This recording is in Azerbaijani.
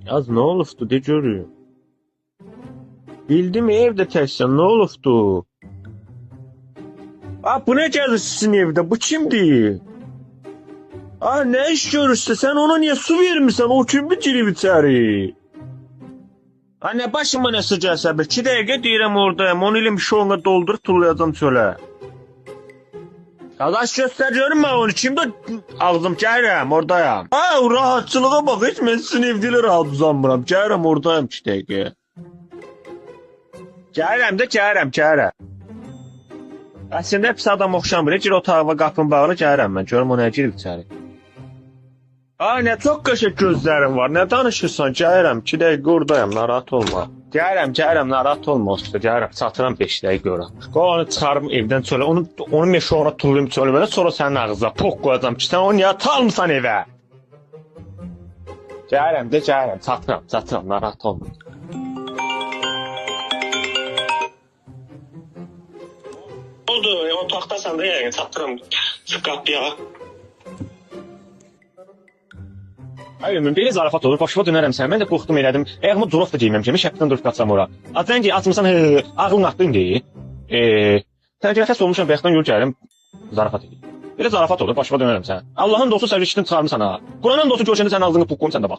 Yaz nə olubdu de görüm. Bildim evdə təksən, nə olubdu? A, bu nə gəzir sizin evdə? Bu kimdir? A, nə iş görürsə, sən ona niyə su vermirsən? O kimdir girib içəri? A, nə başıma nəsə gəlsə, bir 2 dəqiqə deyirəm oradayım. Onu elə mişonla doldurub tullayacam çölə. Qardaş göstər görüm mən onu. Kimdir? Ağzım gəlirəm, oradayam. A, o rahatçılığa bax, heç mən sizin evdə elə rahat uzanmıram. Gəlirəm, oradayım 2 dəqiqə. Gəlirəm də, gəlirəm, gəlirəm. Əslində pis adam oxşamır. Gir otağa, qapını bağla, gəlirəm mən. Görüm o nə girib içəri. Ay, nə çox qəşəng gözlərin var. Nə danışırsan? Gəlirəm, 2 dəqiqə oradayam, narahat olma. Gəlirəm, gəlirəm, narahat olma usta, gəlirəm. Çatıram 5 dəqiqə ora. Qoy onu çıxarım evdən çölə. Onu meşora tullayım çölə belə, sonra sənin ağzına poq qoyacam ki, sən onu niyə salmısan evə? Gəlirəm də, gəlirəm, çatıram, çatıram, narahat olma. Oldu, otaqdasan da yəqin, çatıram. Çıx qapıya. Ay ömrüm, belə zarafat olur, başıma dönərəm sən. Mən də qorxdum elədim. Ayağıma corab da geyməmişəm, şəpdən durub qaçsam ora. Azən ki, açmısan, hı, ağlın atdı indi. Sən ki, xəstə olmuşam, bayaqdan yol gəlirəm, zarafat edir. Belə zarafat olur, başıma dönərəm sən. Allahın dostu sərvişini çıxarmısan ha. Quranın dostu görüşəndə sənin ağzını puk qoyum, sən də bax.